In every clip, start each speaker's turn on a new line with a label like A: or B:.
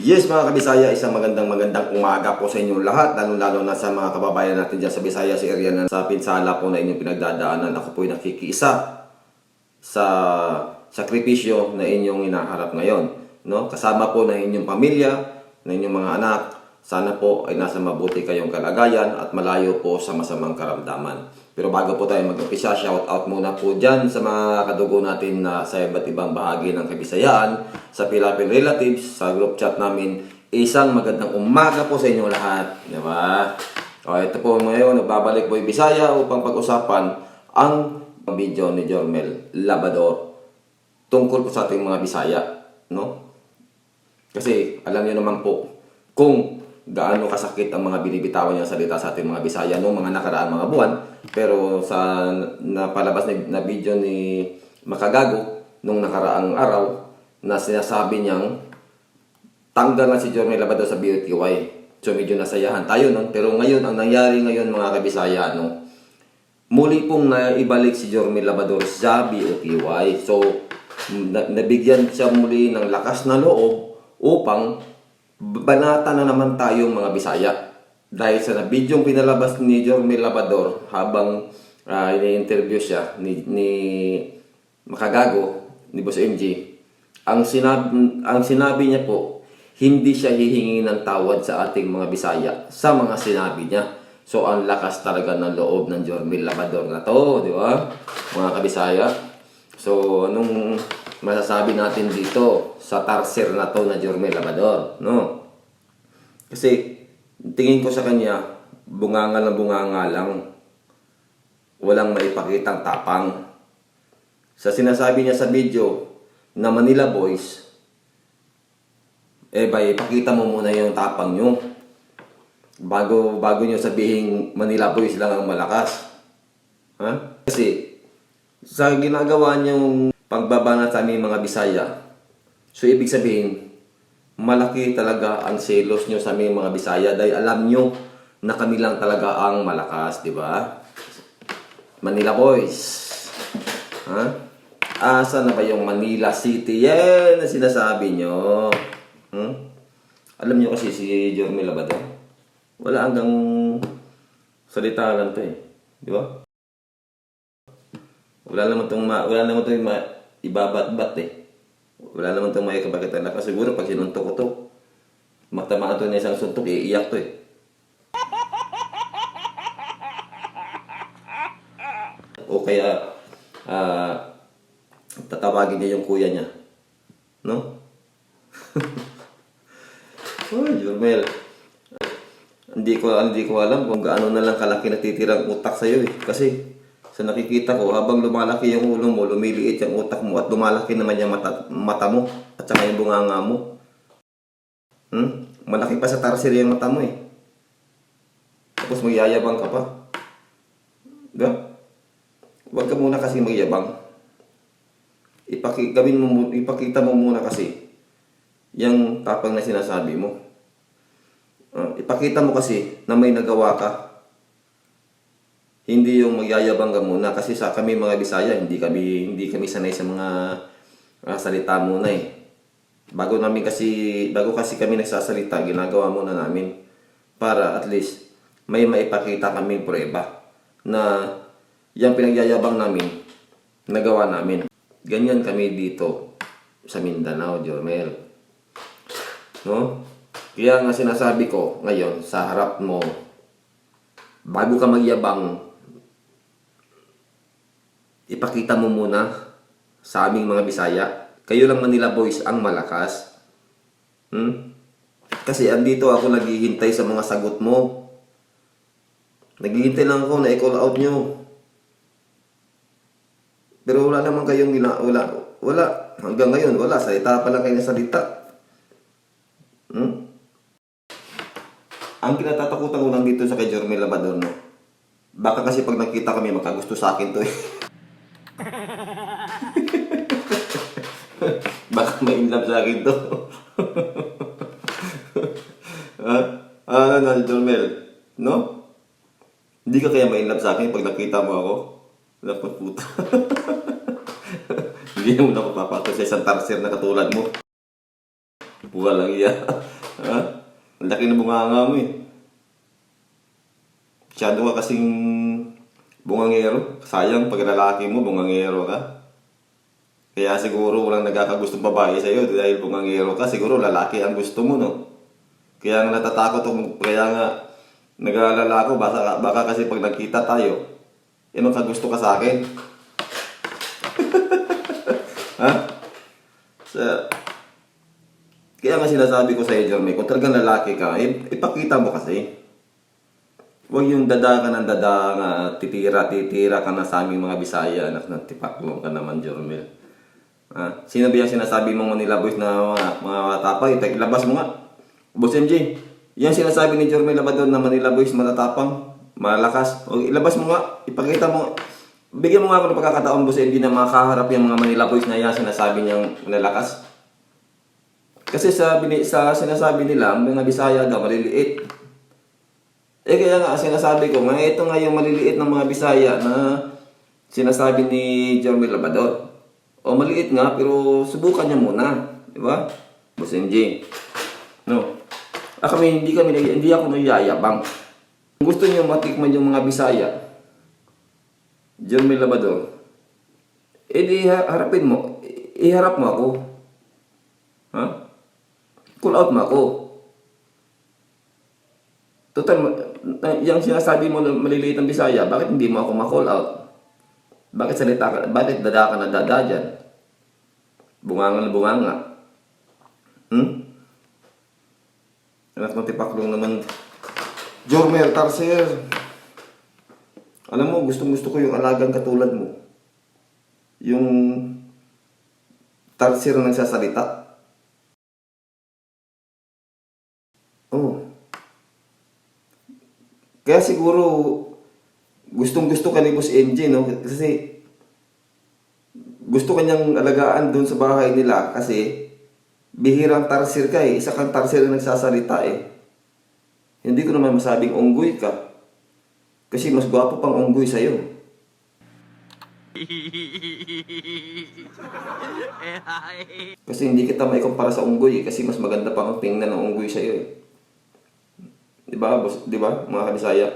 A: Yes mga kabisaya, isang magandang umaga po sa inyong lahat, lalo na sa mga kababayan natin dyan sa Bisaya, sa area na sa pinsala po na inyong pinagdadaanan. Ako po ay nakikiisa sa sakripisyo na inyong hinaharap ngayon, no? Kasama po na inyong pamilya, na inyong mga anak. Sana po ay nasa mabuti kayong kalagayan at malayo po sa masamang karamdaman. Pero bago po tayo mag-umpisa, shout out muna po dyan sa mga kadugo natin na sa iba't ibang bahagi ng Kabisayaan, sa Philippine relatives, sa group chat namin. Isang magandang umaga po sa inyo lahat. Diba? O, ito po ngayon, nagbabalik po yung Bisaya upang pag-usapan ang video ni Jormel Labrador tungkol po sa ating mga Bisaya. No? Kasi alam niyo naman po kung gaano kasakit ang mga binibitawan niya salita sa ating mga Bisaya noong mga nakaraang mga buwan. Pero sa napalabas na video ni Makagago nung nakaraang araw na sinasabi niyang tanggal na si Jormel Labrador sa BOTY. So medyo nasayahan tayo nun. Pero ngayon, ang nangyari ngayon mga Kabisaya, no, muli pong naibalik si Jormel Labrador sa BOTY. So nabigyan siya muli ng lakas na loob upang banata na naman tayong mga Bisaya. Dahil sa bidyong pinalabas ni Jormel Labrador habang ini-interview siya ni Makagago, ni Boss MG, ang sinabi niya po, hindi siya hihingi ng tawad sa ating mga Bisaya sa mga sinabi niya. So ang lakas talaga ng loob ng Jormel Labrador na to, di ba? Mga Kabisaya. So anong masasabi natin dito sa tarser na to na Jormel Labrador, no? Kasi tingin ko sa kanya, bunganga lang. Walang maipakitang tapang. Sa sinasabi niya sa video na Manila Boys, ipakita mo muna yung tapang nyo. Bago nyo sabihin Manila Boys lang ang malakas. Ha? Kasi sa ginagawa niyong pagbabanat sa aming mga Bisaya, so ibig sabihin, malaki talaga ang selos nyo sa aming mga Bisaya dahil alam nyo na kami lang talaga ang malakas, di ba? Manila Boys. Ha? Asa na ba yung Manila City? Yan na sinasabi nyo. Alam nyo kasi si Jormel Labrador, wala hanggang salita lang to eh. Di ba? Wala naman itong ibabat-bat eh. Wala naman itong may kapakita. Siguro pag sinuntok ko to, matamaan to na isang suntok, iiyak to eh. O kaya, tatawagin niya yung kuya niya. No? Oh, Jormel. Hindi ko alam kung gaano na lang kalaki natitirang utak sa'yo eh. Kasi, sa nakikita ko, habang lumalaki yung ulo mo, lumiliit yung utak mo, at lumalaki naman yung mata mo, at saka yung bunganga mo. Malaki pa sa tarsier yung mata mo eh. Tapos magyayabang ka pa. Diba? Huwag ka muna kasi magyabang. Ipakita mo muna kasi yung tapang na sinasabi mo. Ipakita mo kasi na may nagawa ka. Hindi yung magyayabang ka muna kasi sa kami mga Bisaya, hindi kami sanay sa mga salita muna eh. Bago kasi kami nagsasalita, ginagawa muna namin para at least may maipakita kaming prueba na yung pinagyayabang namin, nagawa namin. Ganyan kami dito sa Mindanao, Jormel. No? Kaya nga sinasabi ko ngayon sa harap mo, bago ka magyabang, ipakita mo muna sa aming mga Bisaya. Kayo lang Manila Boys ang malakas. Kasi andito ako naghihintay sa mga sagot mo. Naghihintay lang ako na i-call out nyo. Pero wala naman kayong wala. Hanggang ngayon, wala. Salita pa lang kayo na salita. Ang kinatatakutan ko lang dito sa kay Jormel Labrador, no? Baka kasi pag nakita kami, magkagusto sa akin to eh. Baka ma-inlove sa akin to. Jormel, no? Hindi ka kaya ma-inlove sa akin pag nakita mo ako? Lapot puta. Hindi naman ako papato sa isang tarsier na katulad mo. Buka lang iya. Ha? Ang laki na bunganga mo eh. Masyado ka kasing bungangero. Sayang pag lalaki mo, bungangero ka. Kaya siguro walang nagkakagustong babae sa'yo dahil bungangero ka. Siguro lalaki ang gusto mo, no? Kaya nga natatakot ako, kaya nga nag-aalala ako, baka kasi pag nagkita tayo, magkagusto ka sa akin. Ha? Kaya nga sinasabi ko sa iyo, Jeremy, kung talagang lalaki ka, ipakita mo kasi. Huwag yung dada ka ng dada nga, titira ka na sa aming mga Bisaya, anak ng tipaklong ka naman, Jeremy. Sino ba yung sinasabi mong Manila Boys na mga tapay? Ilabas mo nga. Boss MJ, yan sinasabi ni Jeremy Labador na Manila Boys matatapang, malakas. O ilabas mo nga, ipakita mo. Bigyan mo nga ako ng pagkakataon, Boss MJ, na makaharap yung mga Manila Boys na yan sinasabi niyang malalakas. Kasi sa sinasabi nila, ang mga Bisaya daw maliliit. Kaya nga sinasabi ko, ito nga yung maliliit ng mga Bisaya na sinasabi ni Jeremy Labador. O maliit nga, pero subukan niya muna. Di ba? Boss MJ. No. Hindi ako nayayabang. Kung gusto niyo matikman yung mga Bisaya, Jeremy Labador, di harapin mo. Iharap mo ako. Ha? Call out mo ako. Total, yung sinasabi mo na maliliit ang Bisaya, bakit hindi mo ako ma-call out? Bakit dada ka na dada dyan? Bunganga na bunganga. Anak ng tipaklong naman. Jormer Tarsier. Alam mo, gusto ko yung alagang katulad mo. Yung Tarsier na nagsasalita. Oh. Kaya siguro, gustong-gusto ka ni Boss MJ, no? Kasi, gusto kanyang alagaan doon sa bahay nila kasi bihirang Tarsier ka eh. Isa kang Tarsier na nagsasalita eh. Hindi ko naman masabing unggoy ka. Kasi mas gwapo pang unggoy sa'yo. Kasi hindi kita maikumpara sa unggoy eh. Kasi mas maganda pang ang tingnan ng unggoy sa'yo eh. Diba, boss? Diba, mga Kabisaya?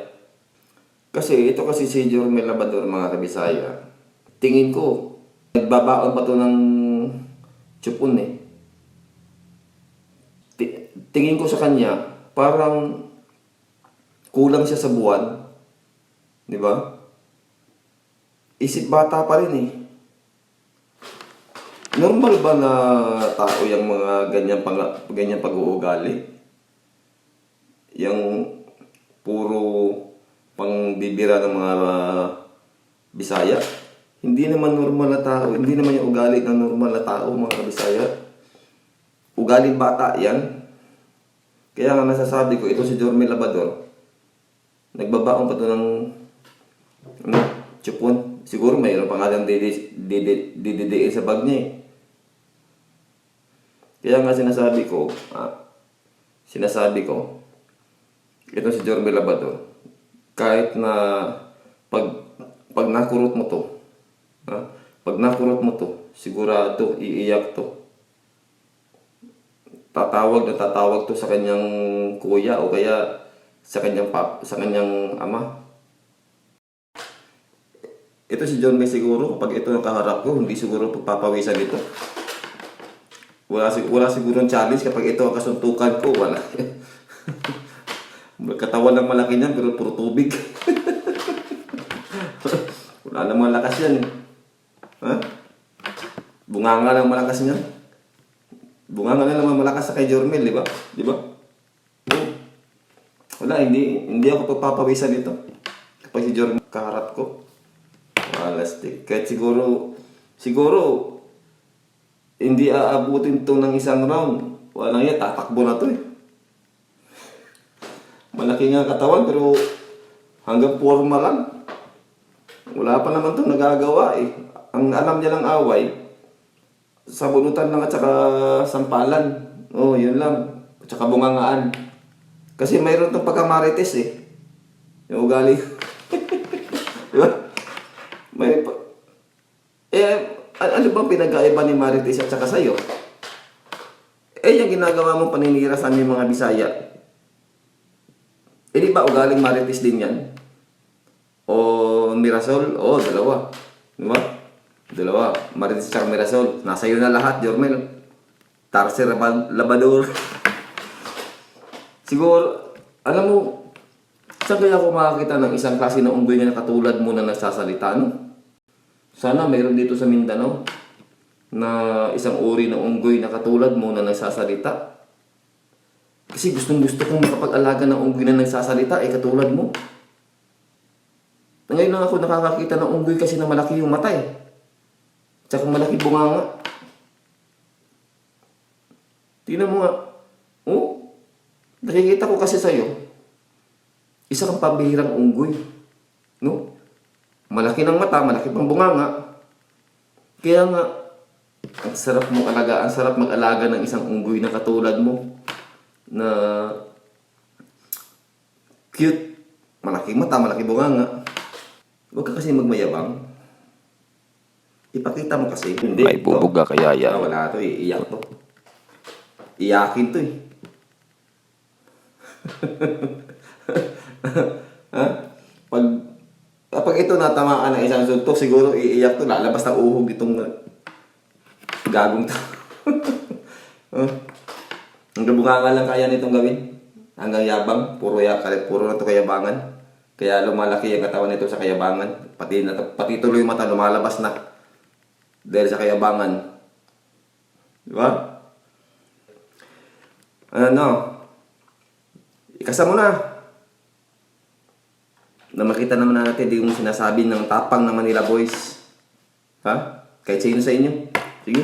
A: Kasi ito kasi si Jeremy Labador, mga Kabisaya. Tingin ko, nagbabaon pa to ng tsupon eh. Tingin ko sa kanya, parang kulang siya sa buwan. Di ba? Isip bata pa rin eh. Normal ba na tao yung mga ganyan pag-uugali? Yung puro pangbibira ng mga Bisaya? Hindi naman normal na tao. Hindi naman yung ugali ng normal na tao, mga Bisaya. Ugaling bata yan. Kaya nga nasasabi ko, ito si Jeremy Labador, nagbabaon pa ito ng tsupon. Siguro mayroon pa nga lang dididiin sa bag niya eh. Kaya nga sinasabi ko, ito si Jeremy Labador, kahit na pag nakurot mo to, sigurado iiyak to. Tatawag to sa kanyang kuya o kaya sa kanyang ama. Ito si John May siguro, kapag ito ang kaharap ko, hindi siguro pagpapawisan ito. Wala siguro ng challenge kapag ito ang kasuntukan ko, wala. Katawan lang malaki niyan, pero puro tubig. Wala namang lakas yan. Ha? Bunganga lang malakas niyan. Bunganga na naman malakas sa kay Jormel, di ba? Di ba? Wala, hindi ako pagpapawisan dito. Kapag si Jormel kaharap ko. Malastik. Kahit siguro, hindi aabutin to ng isang round. Wala yan, tatakbo na to eh. Malaki nga katawan, pero hanggang forma lang. Wala pa naman to nagagawa eh. Ang alam niya lang away, sabunutan lang at saka sampalan. Oh, yun lang. At saka bungangaan. Kasi mayroon tong pagkamarites eh. Yung ugali. Diba? Ano bang pinag-aiba ni Marites at saka sa'yo? Eh, yung ginagawa mong paninira sa aming mga Bisaya, eh di ba ugaling Marites din yan? O Mirasol? Oo, dalawa. Di ba? Dalawa. Marites at Mirasol. Nasa iyo na lahat, Jormel. Tarsi Labador. Siguro, alam mo, saan kaya ako makakita ng isang klase ng unggoy na katulad mo na nagsasalita, no? Sana mayroon dito sa Mindanao na isang uri ng unggoy na katulad mo na nagsasalita. Kasi gustong-gusto kong makapag-alaga ng unggoy na nagsasalita, eh katulad mo. Ngayon lang ako nakakakita ng unggoy kasi na malaki yung mata eh. Tsaka malaki bunganga. Tingnan mo nga. Oh, nakikita ko kasi sa'yo, isa kang pambihirang unggoy. No? Malaki ng mata, malaki pang bunganga. Kaya nga, ang sarap mong alaga, ang sarap mag-alaga ng isang unggoy na katulad mo. Na cute, malaki mata, malaki bunganga. Huwag ka kasi magmayabang. Ipakita mo kasi. Hindi,
B: May bubuga kaya yan.
A: wala to eh, iyak to. Iyakin to eh. Ha? Kapag ito natamaan ng isang suntok, siguro iiyak to, lalabas ng uhog itong gagong to. Hanggang bunganga lang kaya nitong gawin. Hanggang yabang, puro na to kayabangan. Kaya lumalaki ang katawan nito sa kayabangan. Pati tuloy yung mata lumalabas na. Dahil sa kayabangan. Di ba? Ano? Ikasa mo na. Na makita naman natin yung sinasabi ng tapang ng Manila Boys. Ha? Kahit sino sa inyo. Sige.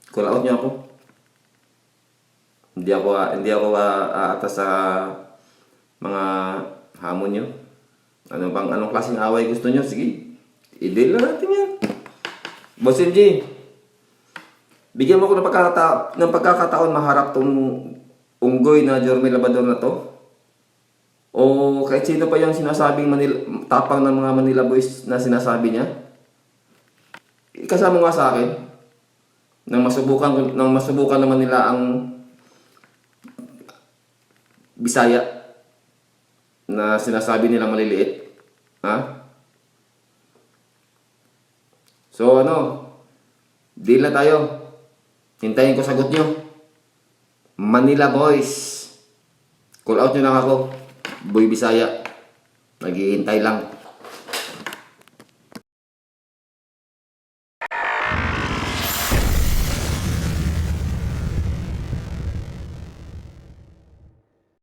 A: Call out niyo ako. Hindi ako aatas sa mga hamon niyo. Anong klaseng away gusto niyo? Sige. I-deal na natin yan. Boss MJ, bigyan mo ako ng pagkakataon maharap tong unggoy na Jormel Labador na to. O kahit sino pa yung sinasabing tapang ng mga Manila Boys na sinasabi niya. Ikasama nga sa akin nang masubukan naman nila ang Bisaya na sinasabi nilang maliliit. Ha? So deal na tayo. Hintayin ko sagot nyo. Manila Boys. Call out nyo lang ako. Boy Bisaya. Naghihintay lang.